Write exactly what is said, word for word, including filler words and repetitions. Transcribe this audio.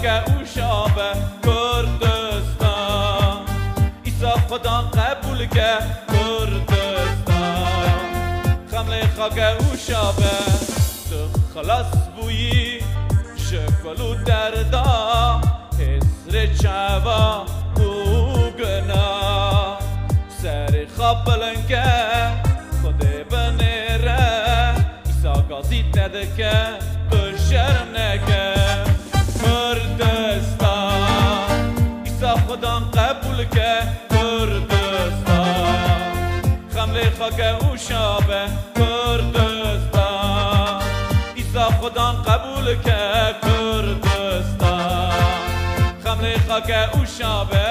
Ke û şabe Kurdistan. Îsa Xudan qebûl ke Kurdistan. Xemlê xake û şabe. Tu xilas bûyî ji kul û derda, hêsrê çava û guna. Serê xwe bilind ke, Xwedê binêre. Îsa gazî te dike, tu şerm neke. Kurdistan, Îsa Xudan qebûl ke. Kurdistan, xemlê xake û şabe. Kurdistan, Îsa Xudan qebûl ke. Kurdistan, xemlê xake û şabe.